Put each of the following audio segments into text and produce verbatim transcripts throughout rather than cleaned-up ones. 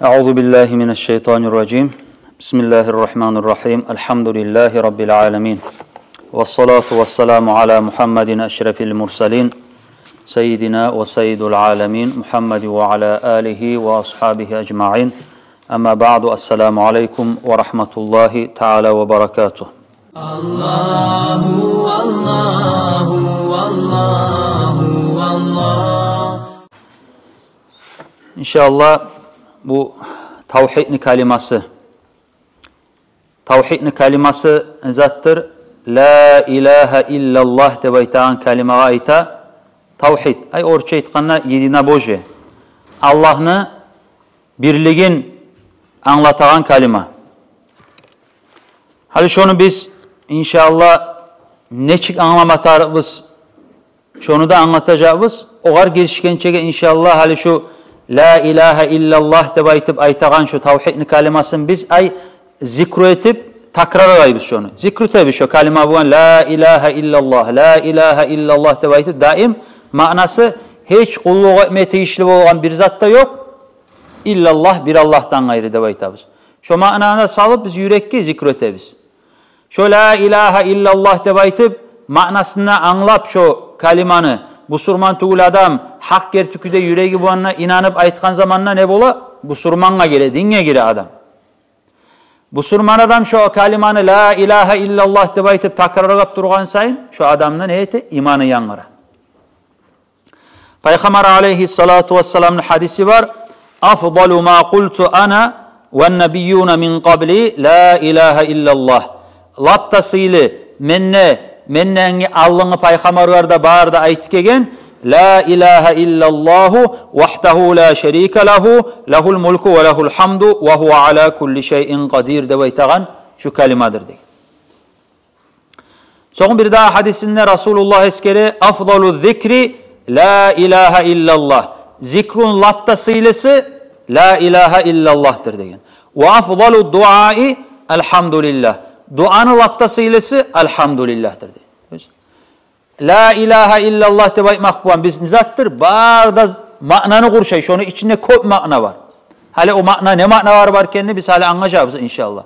أعوذ بالله من الشيطان الرجيم. بسم الله الرحمن الرحيم. الحمد لله رب العالمين. والصلاة والسلام على محمد أشرف المرسلين، سيدنا وسيد العالمين محمد وعلى آله وأصحابه أجمعين. أما بعد، السلام عليكم ورحمة الله تعالى وبركاته. Аллагьу, Аллагьу, Аллагьу, Аллагь. Иншааллагь, бу тавгьидни калимасы. Тавгьидни калимасы затдыр, ла илагьа иллаллагь деп айтагъан калимагъа айта тавгьид. Ай, орусча айтгъанда, единобожие. Аллагьны бирлигин англатагъан калима. Гьали шону биз, иншааллагь, нечик англама тарыкъбыз, шону да англатажакъбыз. Огъар гиришгенчеге, иншааллагь, гьали шу ла илагьа иллаллагь деп айтып айтагъан шу тавгьидни калимасын биз, ай, зикру этип такрарлайбыз шону. Зикру этебиз шо калима булан, ла илагьа иллаллагь, ла илагьа иллаллагь деп айтып, даим маънасы гьеч къуллукъ этме тийишли болгъан бир зат да ёкъ, иллаллагь, бир Аллагьдан къайры деп айтабыз. Шо маънаны салып биз юрекге зикру этебиз. Шо ла илагьа иллаллагь деп айтып, маънасын англап шо калиманы, бусурман тюгюл адам гьакъ герти кюйде юреги булан инанып айтгъан заманда не бола? Бусурмангъа гире, динге гире адам. Бусурман адам шо калиманы, ла илагьа иллаллагь деп айтып такрарлап тургъан сайын, шо адамны не эте? Иманы янгыра. Пайхаммар алейгьиссалату вассаламны гьадиси бар: «Афдалу ма къулту ана ван набиюна мин къабли ла илагьа иллаллагь». Лап да сыйлы, мен де, менден алдынгъы пайхаммарлар да бары да айтып гелген: «Ла илагьа иллаллагьу вагьдагьу ла шарика лагьу, лагьул мулку ва лагьул гьамду ва гьува ала кулли шайин къадир» деп айтагъан шу калимадыр деген. Сонг бир дагъы гьадисинде Расулуллагь эсгере: «Афдалу зикри ла илагьа иллаллагь». Зикруну лап да сыйлысы ла илагьа иллаллагьдыр деген. «Ва афдалу дуаи алгьамдулиллагь». Дуаны лап да сыйлысы алгьамдулиллагьдыр деген. Ла илагьа иллаллагь деп айтмакъ булан биз не затдыр? Бары да маънаны къуршай, шону ичинде кёп маъна бар. Гьали о маъна, не маъна бар, бар экенни биз гьали англажакъбыз, иншааллагь.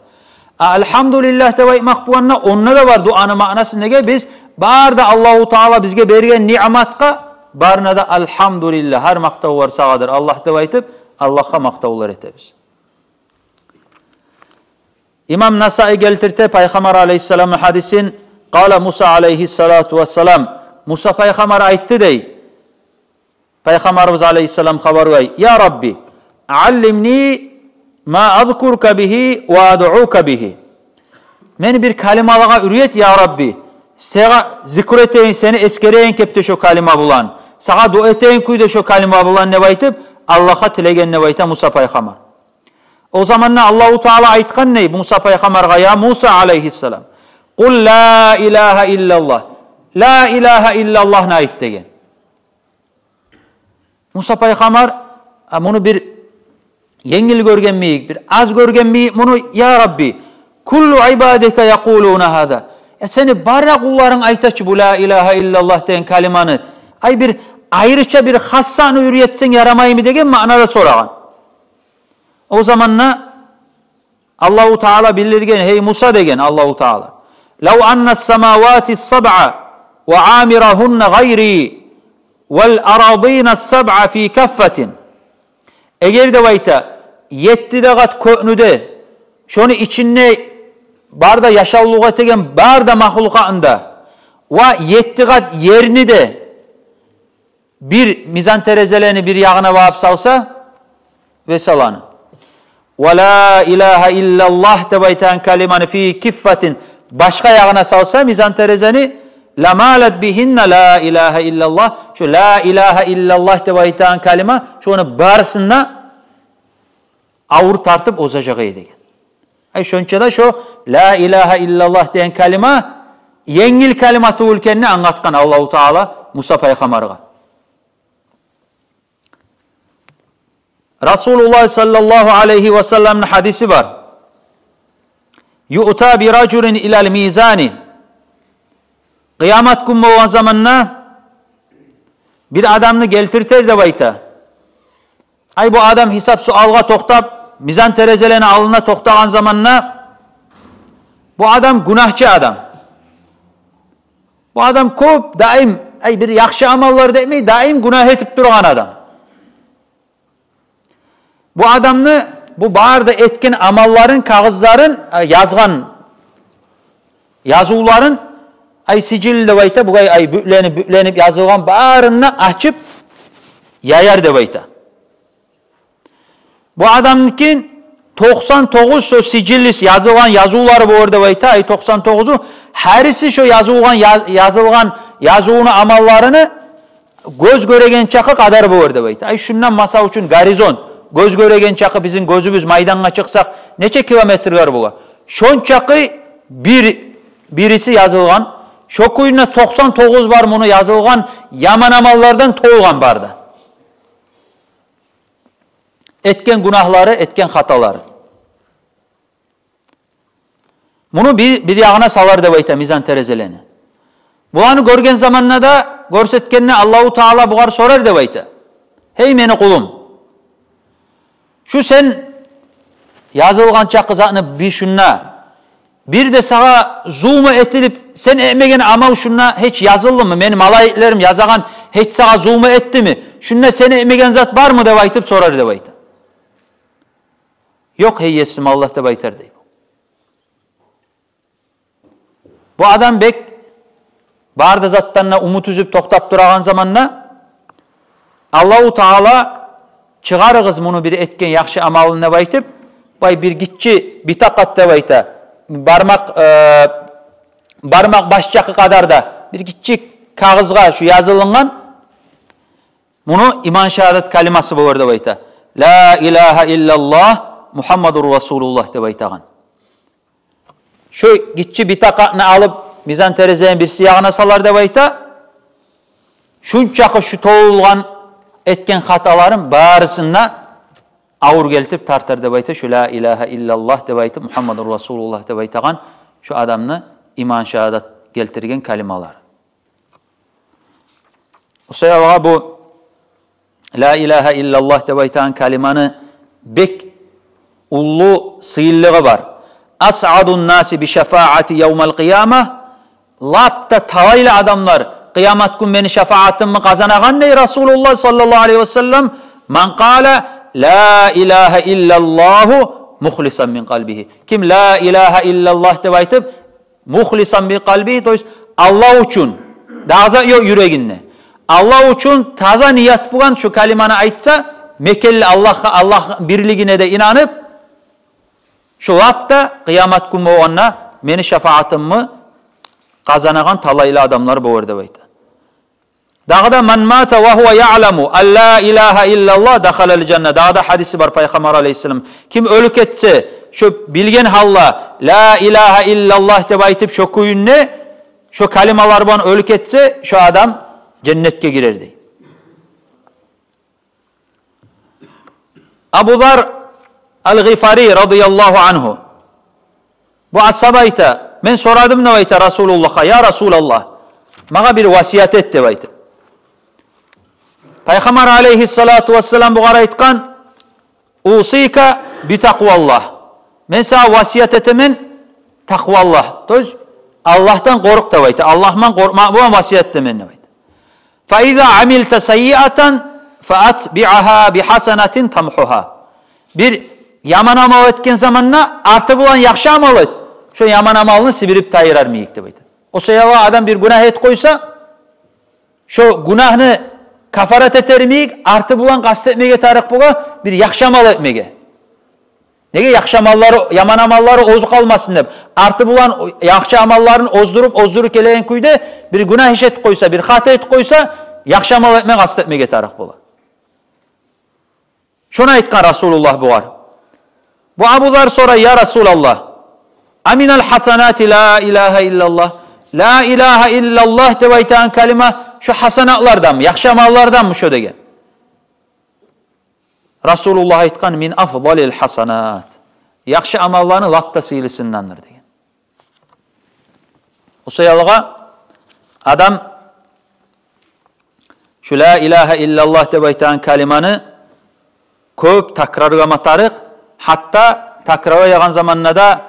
А алгьамдулиллагь деп айтмакъ булан да, онда да бар дуаны маънасы. Неге? Биз бары да Аллагьу Таала бизге берген ниъматгъа барына да алгьамдулиллагь, гьар макътавлар сагъадыр, Аллагь, деп айтып, Аллагьгъа макътавлар этебиз. Имам Насаи гелтирте Пайхаммар алейгьиссаламны гьадисин: «Къала Муса алейгьиссалату вассалам». Муса пайхаммар айтды дей. Пайхаммарыбыз алейгьиссалам хабарлай: «Я Рабби, аллимни ма азкурука бигьи ва адъука бигьи». Мени бир калималагъа уьйрет, я Рабби. Сагъа зикру этейин, сени эсгерейин кепде шо калима булан. Сагъа дуа этейин кюйде шо калима булан деп айтып, Аллагьгъа тилеген деп айта Муса пайхаммар. О заманда Аллагьу Таала айтгъан дей Муса пайхаммаргъа: «Я Муса алейгьиссалам, къул ла илагьа иллаллагь». Ла илагьа иллаллагьны айт деген. Муса пайхаммар, а, муну бир енгил гёрген йимик, бир аз гёрген йимик муну: «Я Рабби, куллу ибадика якъулуна гьаза». Э, сени бары къулларынг айта чы бу ла илагьа иллаллагь деген калиманы. Ай, бир айрыча бир хас затны уьйретсенг ярамаймы деген маънада сорагъан. О заманда Аллагьу Таала билдирген: «Гьей Муса, — деген Аллагьу Таала, — лав анна ас-самавати ас-сабъа ва амирагьунна гъайри вал арадина ас-сабъа фи каффатин». Эгер, деп айта, етти де къат кёкню де, шону ичинде бары да яшавлукъ этеген бары да махлукъатны да, ва етти къат ерни де бир мизан терезелени бир ягъына багъып салса, весаланы, «Ва ла илагьа иллаллагь» деп айтагъан калиманы «фи киффатин» башгъа ягъына салса мизан терезени, «ламалат бигьинна ла илагьа иллаллагь», шо «ла илагьа иллаллагь» деп айтагъан калима шону барысын да авур тартып озажакъ эди деген. Ай, шонча да шо «ла илагьа иллаллагь» деген калима енгил калима тюгюл экенни англатгъан Аллагьу Таала Муса пайхаммаргъа. Расулуллагь саллаллагьу алайгьи ва салламны гьадиси бар. «Юъта би ражулин илал мизани». Къыямат гюн болгъан заманда бир адамны гелтиртер деп айта. Ай, бу адам гьисап-суалгъа токътап, мизан терезелени алдына токътагъан заманда, бу адам гюнагьчы адам. Бу адам кёп, даим, ай, бир яхшы амаллар да этмей, даим гюнагь этип тургъан адам. Бу адамны, бу бары да этген амалларын, кагъызларын, ай, язгъан язывларын, ай, сижил деп айта, бугъай, ай, бюкленип, бюкленип язылгъан барын да ачып яяр деп айта. Бу адамныкин токъсан тогъуз шо сижилли язылгъан язывлары болур деп айта, ай, токъсан тогъузу, гьариси шо язылгъан, я-, язылгъан язывну амалларыны гёз гёреген чакъы къадар болур деп айта. Ай, шундан, масал учун, горизонт, гёз гёреген чакъы, бизин гёзюбюз майдангъа чыкъсакъ, нече километрлер бола? Шончакъы бир, бириси язылгъан, шо кюйде токъсан тогъуз бар муну язылгъан яман амаллардан толгъан бары да. Этген гюнагьлары, этген хаталары. Муну бир, бир ягъына салар деп айта мизан терезелени. Буланы гёрген заманда да, гёрсетгенде, Аллагьу Таала бугъар сорар деп айта: «Гьей мени къулум, шу сен язылгъан чакъы затны бир шунда, бир де сагъа зулму этилип, сен этмеген амал шунда гьеч язылдымы? Мени малайиклерим язагъан гьеч сагъа зулму этдими? Шунда сен этмеген зат бармы?» — деп айтып сорар деп айта. «Ёкъ, гьей Есим Аллагь», — деп айтар дей. Бу адам бек бары да затдан да умут уьзюп токътап турагъан заманда, Аллагьу Таала: «Чыгъарыгъыз муну бир этген яхшы амалын», — деп айтып, бай бир гиччи битакъат деп айта, бармакъ, э, бармакъ баш чакъы къадар да бир гиччи кагъызгъа шу язылынгъан, муну иман шагьадат калимасы болур деп айта. «Ла илагьа иллаллагь, Мугьаммадур Расулуллагь», — деп айтагъан. Шо гиччи битакъатны алып, мизан терезени бириси ягъына салар деп айта. Шунчакъы шу толулгъан этген хаталарын барысын да авур гелтирип тартар деп айта. Шо «Ла илагьа иллаллагь» деп айтып, «Мугьаммадур Расулуллагь» деп айтагъан шо адамны иман шагьадат гелтирген калималар. О саялгъа бу «Ла илагьа иллаллагь» деп айтагъан калиманы бек уллу сыйлылыгъы бар. «Асъадун наси би шафаати явмал къияма». Лап да талайлы адамлар, къыямат гюн мени шафаатымны къазанагъан, дей Расулуллагь саллаллагьу алайгьи ва саллам, «ман къала ла илагьа иллаллагьу мухлисан мин къалбигьи». Ким «Ла илагьа иллаллагь» деп айтып, «мухлисан мин къалбигьи», то есть Аллагь учун, дагъы зат ёкъ юрегинде, Аллагь учун таза ният булан шу калиманы айтса, мекенли Аллагьгъа, Аллагь бирлигине де инанып, шо лап да къыямат гюн болгъанда мени шафаатымны къазанагъан талайлы адамлар болур деп айта. Дагъы да: «Ман мата ва гьува яъламу ан ла илагьа иллаллагь дахалал жанна». Дагъы да гьадиси бар Пайхаммар алайгьиссалам: ким оьлюп гетсе, шо билген гьалда «Ла илагьа иллаллагь» деп айтып, шо кюйде, шо калималар булан оьлюп гетсе, шо адам женнетге гирер, дей. Абу Зар ал-Гъифари радияллагьу ангьу, бу асгьаба айта: «Мен сорадым, — деп айта, — Расулуллагьгъа: я Расулаллагь, магъа бир васият эт», — деп айта. Пайхаммар алайгьиссалату вассалам бугъар айтгъан: «Усика би такъваллагь». Мен сагъа васият этемен такъваллагь, то есть Аллагьдан къоркъ деп айта. Аллагьдан къоркъмакъ булан васият этемен деп айта. «Фа иза амилта саййиатан фа атбиъагьа би гьасанатин тамгьугьа». Бир яман амал этген заманда арты булан яхшы амал эт, шо яман амалны сибирип тайдырар йимик деп айта. О саялгъа адам бир гюнагь этип къойса, шо гюнагьны кафарат этер йимик арты булан къаст этмеге тарыкъ бола бир яхшы амал этмеге. Неге? Яхшы амаллары, яман амаллары оьзю къалмасын деп, арты булан яхшы амалларын оздуруп, оздуруп гелеген кюйде бир гюнагь иш этип къойса, бир хата этип къойса, яхшы амал этме къаст этмеге тарыкъ бола. Шону айтгъан Расулуллагь бугъар. Бу Абу Зар сорай: «Я Расулаллагь, аминал гьасанати ла илагьа иллаллагь? Ла илагьа иллаллагь деп айтагъан калима шо гьасанатларданмы, яхшы амалларданмы шо?» — деген. Расулуллагь айтгъан: «Мин афдалил гьасанат». Яхшы амалланы лап да сыйлысындандыр деген. О саялгъа адам шу «Ла илагьа иллаллагь» деп айтагъан калиманы кёп такрарлама тарыкъ, Гьатта такрарлагъан заманда да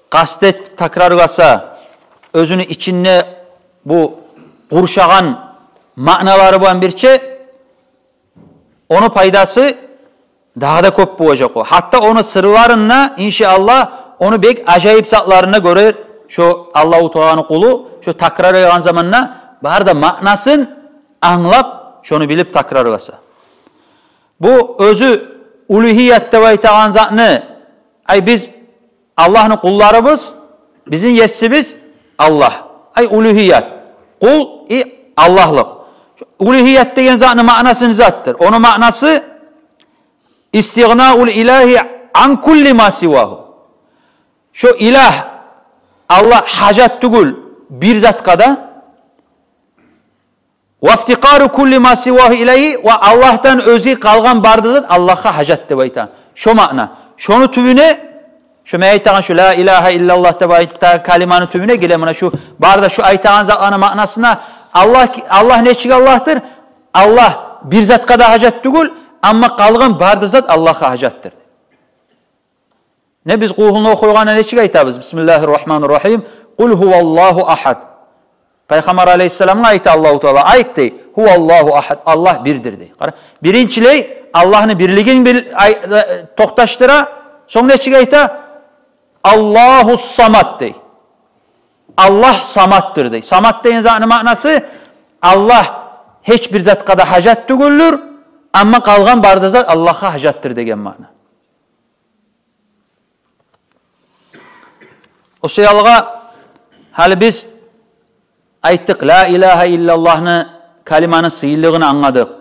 къаст этип такрарлагъан буса, оьзюню ичинде бу къуршагъан маъналары булан бирче, ону пайдасы дагъы да кёп болажакъ о. Гьатта ону сырларында, иншааллагь, ону бек ажайып затларында гёрер шо Аллагьу Тааланы къулу, шо такрарлагъан заманда бары да маънасын англап, шону билип такрарлагъан буса. Бу оьзю улугьият деп айтагъан затны, ай, биз Аллагьны къулларыбыз, бизин есибиз Аллагь. Ай, улугьият. Къул и Аллагьлыкъ. Улугьият деген затны маънасы не затдыр? Ону маънасы истигънаул илагьи ан кулли ма сивагьу. Шо илагь, Аллагь гьажат тюгюл бир затгъа да. Вафтикъару кулли ма сивагьу илайгьи, ва Аллагьдан оьзге къалгъан бары да зат Аллагьгъа гьажат деп айта. Шо маъна. Шону тюбюне, шо мен айтагъан шо ла илагьа иллаллагь деп айта калиманы тюбюне геле муна шо бары да шо айтагъан затланы маънасына. Аллагь, Аллагь нечик Аллагьдыр? Аллагь бир затгъа да гьажат тюгюл, амма къалгъан бары да зат Аллагьгъа гьажатдыр. Не биз къулгьуну охуйгъанда нечик айтабыз? Бисмиллагьир рагьманир рагьим. Къул гьуваллагьу агьад. Пайхаммар алайгьиссаламгъа айта Аллагьу Таала, айт дей, гьуваллагьу агьад, Аллагь бирдир дей. Къара, биринчилей Аллагьны бирлигин бил-, ай-, э, токъташдыра, сонг нечик айта? Аллагьу самад дей. Аллагь самаддыр дей. Самад деген затны маънасы, Аллагь гьеч бир затгъа да гьажат тюгюлдюр, амма къалгъан бары да зат Аллагьгъа гьажатдыр деген маъна. О саялгъа гьали биз айтдыкъ, ла илагьа иллаллагьны калиманы сыйлылыгъын англадыкъ.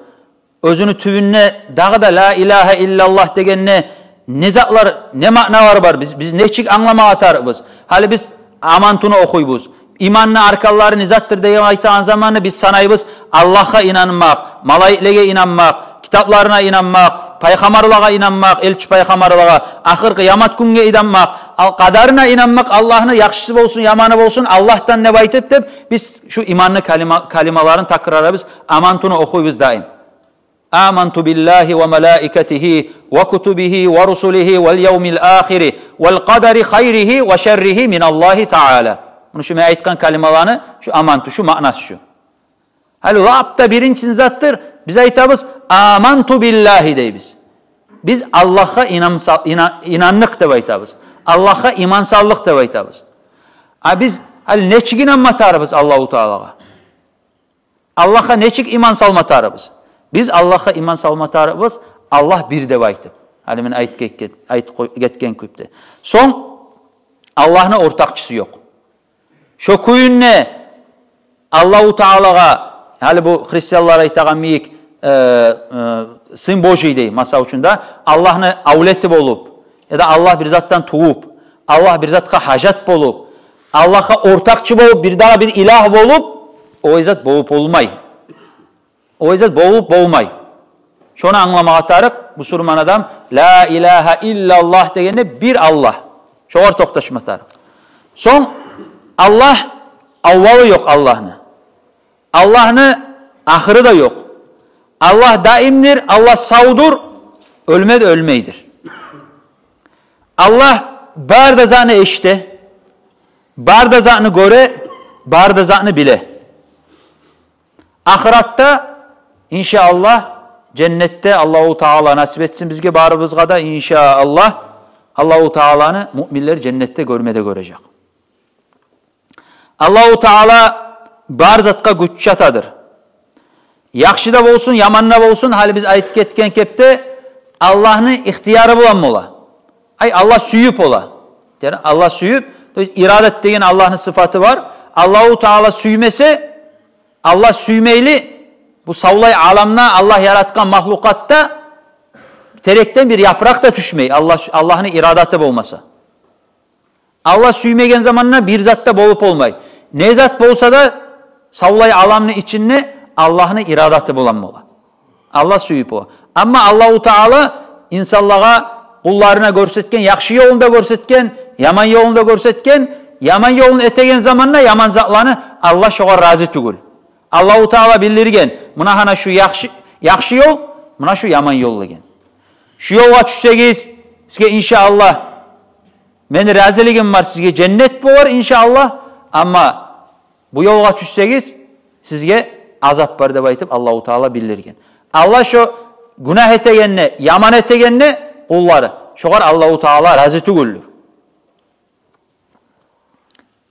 Оьзюню тюбюнде дагъы да ла илагьа иллаллагь дегенде не затлар, не маъналар бар? Биз, биз нечик англамагъа тарыкъбыз? Гьали биз амантуну охуйбуз. Иманны арканлары не затдыр деген айтагъан заманда биз санайбыз, Аллагьгъа инанмакъ, малайиклеге инанмакъ, китапларына инанмакъ, пайхаммарлагъа инанмакъ, элчи пайхаммарлагъа, ахыр къыямат гюнге инанмакъ, ал-, къадарына инанмакъ, Аллагьны яхшысы болсун, яманы болсун, Аллагьдан деп айтып деп, биз шу иманны калима-, калималарын такрарлайбыз, амантуну охуйбуз даим. Аманту биллагьи ва малаикатигьи ва кутубигьи ва русулигьи вал явмил ахири вал къадари хайригьи ва шарригьи миналлагьи таала. Муна шу мен айтгъан калималаны, шу аманту, шу маънасы шу. Гьали лап да биринчи затдыр, биз айтабыз, аманту биллагьи дейбиз. Биз Аллагьгъа инам сал-, ина-, инандыкъ деп айтабыз. Аллагьгъа иман салдыкъ деп айтабыз. А биз гьали нечик инанма тарыкъбыз Аллагьу Таалагъа? Аллагьгъа нечик иман салма тарыкъбыз? Биз Аллагьгъа иман салма тарыкъбыз, Аллагь бир деп айтып. Гьали мен айтып гетген, айтып къой-, гетген кюйде. Сонг Аллагьны ортакъчысы ёкъ. Шо кюйде Аллагьу Таалагъа, гьали бу христианлар айтагъан йимик, э, э, сын Божий дей, масал учун да, Аллагьны авлети болуп, яда Аллагь бир затдан тувуп, Аллагь бир затгъа гьажат болуп, Аллагьгъа ортакъчы болуп, бир дагъы бир илагь болуп, о зат болуп болмай. О зат болуп болмай. Шону англамагъа тарыкъ бусурман адам, ла илагьа иллаллагь дегенде бир Аллагь. Шогъар токъташма тарыкъ. Сонг Аллагь, аввалы ёкъ Аллагьны. Аллагьны ахыры да ёкъ. Аллагь даимдир, Аллагь савдур, оьлме де оьлмейдир. Аллагь бары да затны эшите, бары да затны гёре, бары да затны биле. Ахыратда, иншааллагь, женнетде Аллагьу Таала насип этсин бизге барыбызгъа да, иншааллагь, Аллагьу Тааланы муъминлер женнетде гёрме де гёрежек. Аллагьу Таала бар затгъа гюч чатадыр. Яхшы да болсун, яман да болсун, гьали биз айтып гетген кепде, Аллагьны ихтияры булан бола. Ай, Аллагь сююп бола. Яни Аллагь сююп, то есть ирадат деген Аллагьны сыфаты бар. Аллагьу Таала сюймесе, Аллагь сюймейли, бу савлай аламда, Аллагь яратгъан махлукъатда терекден бир япыракъ да тюшмей, Аллагь, Аллагьны ирадаты болмаса. Аллагь сюймеген заманда бир зат да болуп болмай. Не зат болса да, савлай аламны ичинде Аллагьны ирадаты булан бола. Аллагь сююп о. Амма Аллагьу Таала инсанлагъа, къулларына гёрсетген, яхшы ёлун да гёрсетген, яман ёлун да гёрсетген, яман ёлун этеген заманда яман затланы, Аллагь шогъар рази тюгюл. Аллагьу Таала билдирген, муна гьана шу яхшы, яхшы ёл, муна шу яман ёл деген. Шу ёлгъа тюшсегиз, сизге, иншааллагь, мени разилигим бар, сизге женнет болар, иншааллагь. Амма бу ёлгъа тюшсегиз, сизге азап бар деп айтып, Аллагьу Таала билдирген. Аллагь шо гюнагь этегенни, яман этегенни къуллары, шогъар Аллагьу Таала рази тюгюлдюр.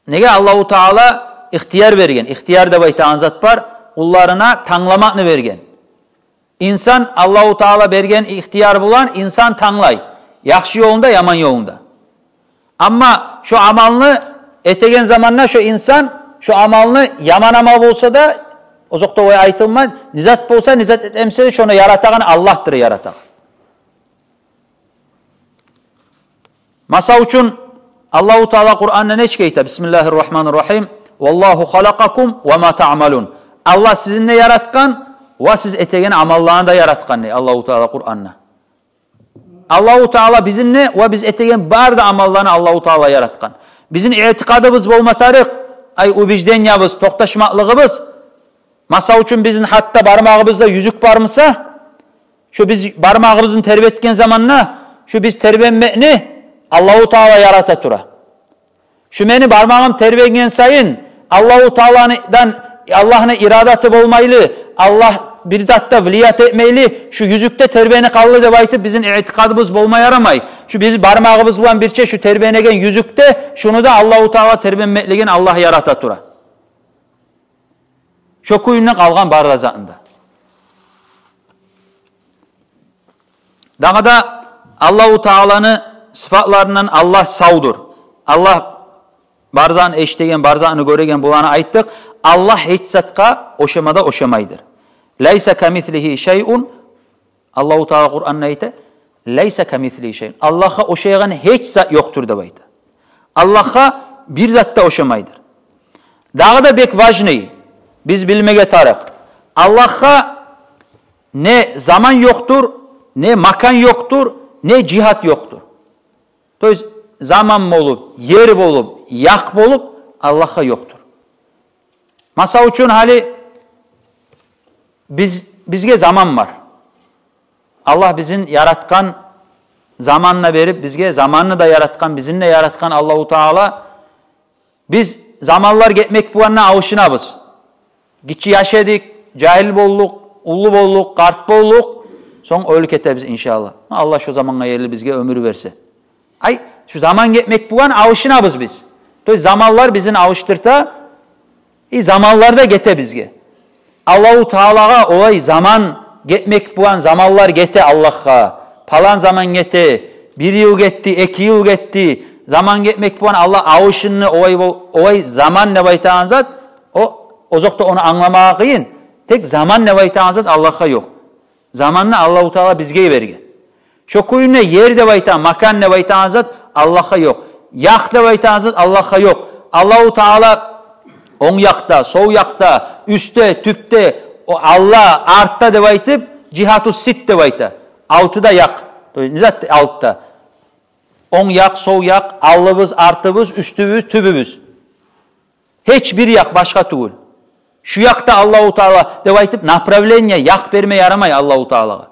Неге Аллагьу Таала ихтияр берген? Ихтияр деп айтагъан зат бар, къулларына тангламакъны берген. Инсан Аллагьу Таала берген ихтияр булан инсан танглай, яхшы ёлунда, яман ёлунда. Амма шо амалны этеген заманда шо инсан, шо амалны яман амал болса да, озокъда, олай айтылмай, не зат болса, не зат этемсе де, шону яратагъан Аллагьдыр, яратагъан. Масал учун, Аллагьу Таала Къуранда нечик айта? Бисмиллагьи ррагьмани ррагьим. «Валлагьу халакъакум ва ма таъмалун». Аллагь сизин де яратгъан ва сиз этеген амалланы да яратгъан, дей Аллагьу Таала Къуранда. Аллагьу Таала бизин де ва биз этеген бары да амалланы Аллагьу Таала яратгъан. Бизин итикъадыбыз болма тарыкъ, ай, убеждениябыз, токъташмакълыгъыбыз. Масал учун, бизин гьатта бармагъыбызда юзюк бармыса, шо биз бармагъыбызны тербетген заманда, шо биз тербенмекни Аллагьу Таала ярата тура. Шо мени бармагъым тербенген сайын, Аллагьу Тааланы, Аллагьны ирадаты болмайлы, Аллагь бир затда влиять этмейли, шо юзюк де тербенип къалды деп айтып, бизин итикъадыбыз болма ярамай. Шо биз бармагъыбыз булан бирче шо тербенеген юзюк де, шону да Аллагьу Таала тербенмеклигин Аллагь ярата тура. Шо кюйде къалгъан бары да затны да. Дагъы да Аллагьу Тааланы сыфатларындан Аллагь савдур. Аллагь бары затны эшитеген, бары затны гёреген, буланы айтдыкъ. Аллагь гьеч затгъа ошама да ошамайдыр. «Лайса камислигьи шайъун». Аллагьу Таала Къуранда айта: «Лайса камислигьи шайъун». Аллагьгъа ошайгъан гьеч зат ёкъдур деп айта. Аллагьгъа бир зат да ошамайдыр. Дагъы да бек важный, биз билмеге тарыкъ. Аллагьгъа не заман ёкъдур, не макан ёкъдур, не жигьат ёкъдур. То есть заман болуп, ер болуп, якъ болуп Аллагьгъа ёкъдур. Масал учун, гьали биз, бизге заман бар. Аллагь бизин яратгъан, заманны берип бизге, заманны да яратгъан, бизин де яратгъан Аллагьу Таала. Биз заманлар гетмек булан да алышынабыз. Гиччи яш эдик, жагьил болдукъ, уллу болдукъ, къарт болдукъ, сонг оьлюп гетебиз, иншааллагь. Аллагь шо замангъа ерли бизге оьмюр берсе. Ай, шо заман гетмек булан алышынабыз биз. То есть заманлар бизин алышдырта, и заманлар да гете бизге. Аллагьу Таалагъа олай заман гетмек булан, заманлар гете Аллагьгъа. Палан заман гете, бир йыл гетди, эки йыл гетди. Заман гетмек булан Аллагь алышынды, олай бол-, олай заман деп айтагъан зат, о, озокъда, ону англамагъа къыйын. Тек заман деп айтагъан зат Аллагьгъа ёкъ. Заманны Аллагьу Таала бизге берген. Шо кюйде ер деп айтагъан, макан деп айтагъан зат Аллагьгъа ёкъ. Якъ деп айтагъан зат Аллагьгъа ёкъ. Аллагьу Таала онг якъда, сол якъда, уьстде, тюпде, о алда, артда деп айтып, жигьату ситт деп айта. Алты да якъ. То есть не зат алтда? Онг якъ, сол якъ, алдыбыз, артыбыз, уьстюбюз, тюбюбюз. Гьеч бир якъ башгъа тюгюл. Шу якъда Аллагьу Таала деп айтып, направление, якъ берме ярамай Аллагьу Таалагъа.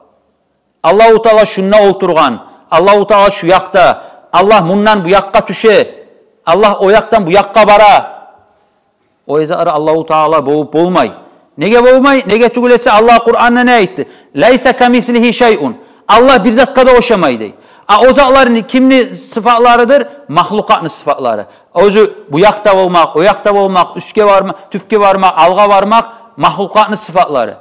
Аллагьу Таала шунда олтургъан, Аллагьу Таала шу якъда, Аллагь мундан бу якъгъа тюше, Аллагь о якъдан бу якъгъа бара. О затлар Аллагьу Таала болуп болмай. Неге болмай? Неге тюгюл эсе, Аллагь Къуранда не айтды? «Лайса камислигьи шайъун». Аллагь бир затгъа да ошамай, дей. А о затлар не, кимни сыфатларыдыр? Махлукъатны сыфатлары. Оьзю бу якъда болмакъ, о якъда болмакъ, уьстге бармакъ, тюпге бармакъ, алгъа бармакъ махлукъатны сыфатлары.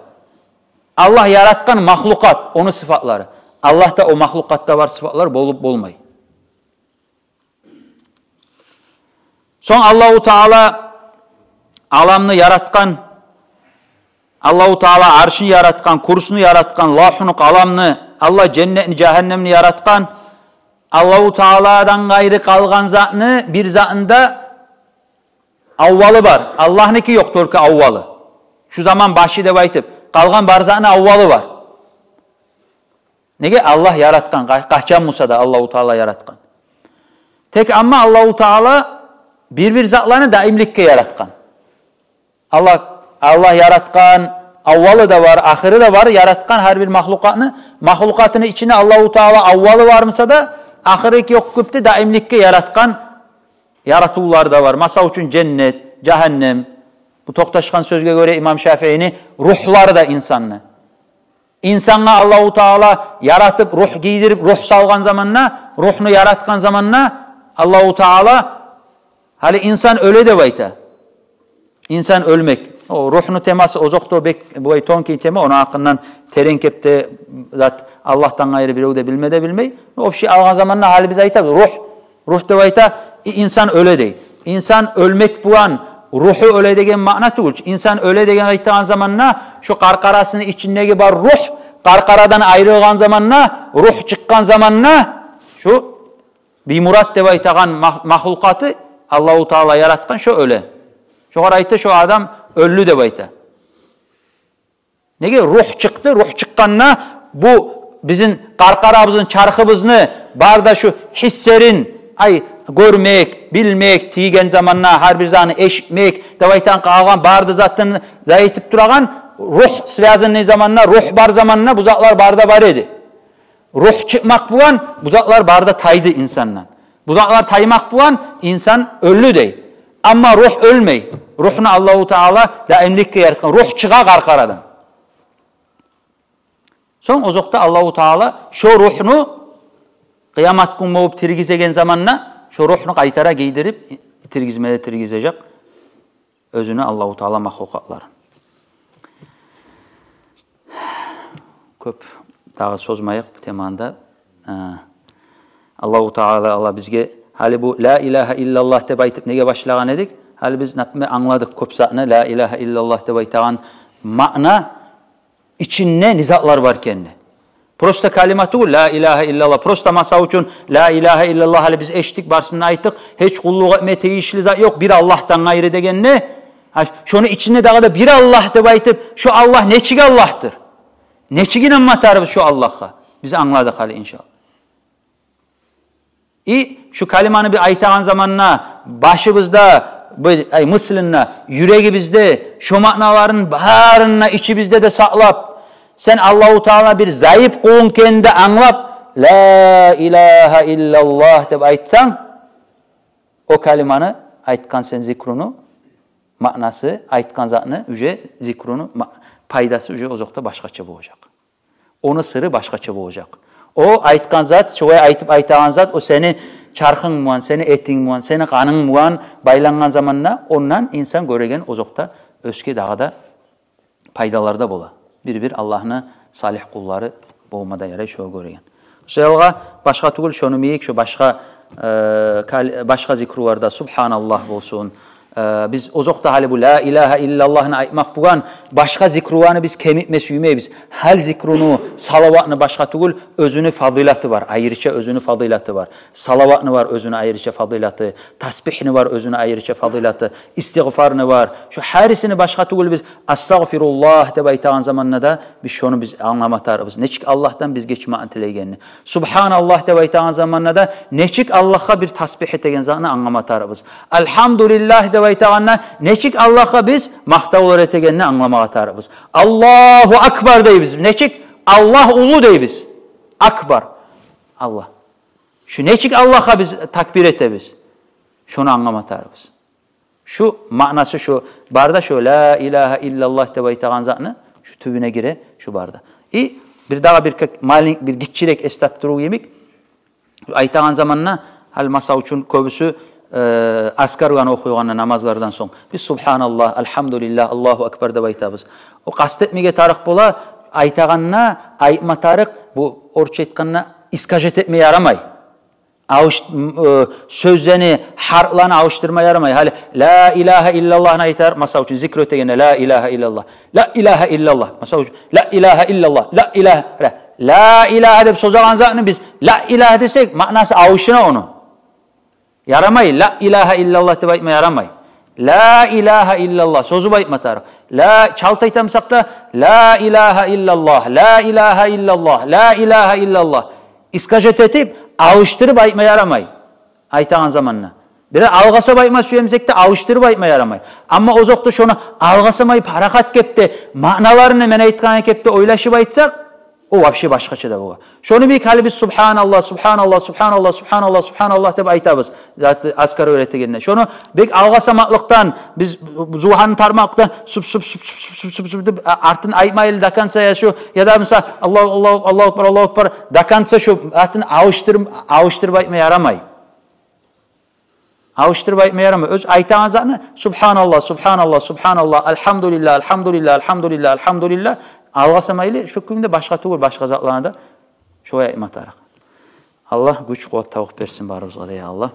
Аллагь яратгъан махлукъат, ону сыфатлары. Аллагьда о махлукъатда бар сыфатлар болуп болмай. Сонг Аллагьу Таала аламны яратгъан, Аллагьу Таала аршны яратгъан, курсну яратгъан, лавгьну, къаламны, Аллагь женнетни, жагьаннемни яратгъан. Аллагьу Тааладан къайры къалгъан затны бир затны да аввалы бар. Аллагьныки ёкъ, только аввалы. Шу заман башы деп айтып, къалгъан бар затны аввалы бар. Неге? Аллагь яратгъан, къа-, къачан буса да Аллагьу Таала яратгъан. Тек амма Аллагьу Таала бир-бир затланы даимликге яратгъан. Аллагь, Аллагь яратгъан Аввалы да бар, ахыры да бар яратгъан гьар бир махлукъатны. Махлукъатыны ичинде Аллагьу Таала аввалы бар буса да, ахыры ёкъ кюйде даимликге яратгъан яратывлар да бар. Масал учун, женнет, жагьаннем. Бу токъташгъан сёзге гёре имам Шафиини, ругьлар да инсанны. Инсангъа Аллагьу Таала яратып, ругь гийдирип, ругь салгъан заманда, ругьну яратгъан заманда Аллагьу Таала, гьали инсан оьле деп айта. Инсан оьлмек. О ругьну темасы озокъда бек булай тонкий тема, ону гьакъындан терен кепде зат Аллагьдан къайры бирев де билме де билмей. Общий алгъан заманда гьали биз айтабыз, ругь, ругь деп айта, и-, инсан оьле дей. Инсан оьлмек булан ругьу оьле деген маъна тюгюл. Инсан оьле деген айтагъан заманда, шо къаркъарасыны ичиндеги бар ругь, къаркъарадан айрылгъан заманда, ругь чыкъгъан заманда, шу биймурат деп айтагъан мах-, махлукъаты Аллагьу Таала яратгъан шо оьле. Шогъар айта, шо адам оьлдю деп айта. Неге? Ругь чыкъды, ругь чыкъгъанда бу бизин къаркъарабызны, чархыбызны, бары да шу гьислерин, ай, гёрмек, билмек, тийген заманда гьар бир затны эшитмек деп айтагъан, къалгъан бары да затын зат этип турагъан, ругь связанный заманда, ругь бар заманда бу затлар бары да бар эди. Ругь чыкъмакъ булан бу затлар бары да тайды инсандан. Бу затлар таймакъ булан инсан оьлдю дей. Амма ругь оьлмей. Ругьну Аллагьу Таала даимликге яратгъан. Ругь чыгъа къаркъарадан. Сонг озокъда Аллагьу Таала шо ругьну къыямат гюн болуп тиргизеген заманда шо ругьну къайтара гийдирип, тиргизме де тиргизежек оьзюню Аллагьу Таала махлукъатларын. Кёп дагъы созмайыкъ бу теманы да. Э, Аллагьу Таала, Аллагь бизге, гьали бу «Ла илагьа иллаллагь» деп айтып неге башлагъан эдик? Гьали биз, например, англадыкъ кёп затны, «Ла илагьа иллаллагь» деп айтагъан маъна ичинде не затлар бар экенни. Просто калима тюгюл, «Ла илагьа иллаллагь». Просто, масал учун, «Ла илагьа иллаллагь», гьали биз эшитдик, барысын да айтдыкъ, гьеч къуллукъ этме тийишли зат ёкъ бир Аллагьдан къайры дегенни. Гьа, шону ичинде дагъы да «бир Аллагь» деп айтып, шо Аллагь нечик Аллагьдыр? Нечик инанма тарыкъбыз шо Аллагьгъа? Биз англадыкъ гьали, иншаллагь. И шу калиманы бир айтагъан заманда башыбызда, бир, ай, мыслинде, юрегибизде шо маъналарын барын да ичибизде де сакълап, сен Аллагьу Таала бир зайып къулунг экенни де англап, «Ла илагьа иллаллагь» деп айтсанг, о калиманы айтгъан сен зикруну маънасы, айтгъан затны уже зикруну ма-, пайдасы уже озокъда башгъача болажакъ. Ону сыры башгъача болажакъ. О айтгъан зат, шолай айтып айтагъан зат, о сени чархынг булан, сени этинг булан, сени къанынг булан байлангъан заманда, ондан инсан гёреген озокъда оьзге дагъы да пайдалар да бола. Бир-бир Аллагьны салигь къуллары болма да ярай шо гёреген. Шо ялгъа башгъа тюгюл, шону йимик, шо башгъа, э, кал-, башгъа зикруларда, Субгьаналлагь болсун. Э, биз озокъда гьали бу «Ла илагьа иллаллагьны» айтмакъ булан башгъа зикруланы биз кемитме сюймейбиз. Гьар зикруну, салаватны башгъа тюгюл, оьзюню фадилаты бар, айрыча оьзюню фадилаты бар. Салаватны бар оьзюню айрыча фадилаты, тасбигьни бар оьзюню айрыча фадилаты, истигъфарны бар. Шо гьарисини башгъа тюгюл биз «Астагъфируллагь» деп айтагъан заманда да биз шону биз англама тарыкъбыз. Нечик Аллагьдан биз гечмекни тилейгенни. «Субгьаналлагь» деп айтагъан заманда да нечик Аллагьгъа бир тасбигь этеген затны англама тарыкъбыз. «Альгьамдулиллагь» деп айтагъанда нечик Аллагьгъа биз макътавлар этегенни англама тарыкъбыз. «Аллагьу акбар» дейбиз. Нечик Аллагь уллу дейбиз. Акбар. Аллагь. Шу нечик Аллагьгъа биз такбир этебиз. Шону англама тарыкъбыз. Шу маънасы шу, бары да шу «Ла илагьа иллаллагь» деп айтагъан затны шу тюбюне гире шу бары да. И бир дагъы бир как-, малин-, бир гиччирек эс тапдырыв йимик. Айтагъан заманда, гьали, масал учун, кёбюсю, э, азкарланы охуйгъанда намазлардан сонг, биз «Субгьаналлагь», «Альгьамдулиллагь», «Аллагьу акбар» деп айтабыз. О къаст этмеге тарыкъ бола, айтагъанда, айтма тарыкъ, бу орусча айтгъанда, искажать этме ярамай. Алыш-, м, э, сёзлени, гьарпланы алышдырма ярамай. Гьали «Ла илагьа иллаллагьны» айтар, масал учун, зикру этегенде «Ла илагьа иллаллагь, ла илагьа иллаллагь», масал учун, «Ла илагьа иллаллагь, ла илагьа», «Ла илагьа» деп созагъан затны биз «Ла илагьа» десек, маънасы алышына ону. Ярамай, «Ла илагьа иллаллагь» деп айтма ярамай. «Ла илагьа иллаллагь» созуп айтма тарыкъ. Ла, чалт айтамысакъ да, «Ла илагьа иллаллагь, ла илагьа иллаллагь, ла илагьа иллаллагь». Искажать этип, алышдырып айтма ярамай. Айтагъан заманда. Бираз алгъасап айтма сюе бусакъ да, алышдырып айтма ярамай. Амма озокъда, шону алгъасамай, парахат кепде, маъналарын мен айтгъан кепде ойлашып айтсакъ, о вообще башгъача да бола. Шону бек гьали биз «Субгьаналлагь, субгьаналлагь, субгьаналлагь, субгьаналлагь, субгьаналлагь» деп айтабыз. Заты, азкар уьйретегенде. Шону бек алгъасамакълыкъдан, биз зувгьаны тартмакълыкъдан суп-суп-суп деп, а, артын айтмайлы до конца, я шо, я да мисал «Аллагьу, Аллагьу, Аллагьу акбар, Аллагьу акбар» до конца, шо артын алышдырып, алышдырып айтма ярамай. Алышдырып айтма ярамай. Оьз айтагъан затны «Субгьаналлагь, субгьаналлагь, субгьаналлагь, альгьамдулиллагь, альгьамдулиллагь, альгьамдулиллагь, альгьамдулиллагь» алгъасамайлы, шо кюйде башгъа тюгюл, башгъа затланы да шолай айтма тарыкъ. Аллагь гюч, къуват, тавпикъ берсин барыбызгъа да, я Аллагь.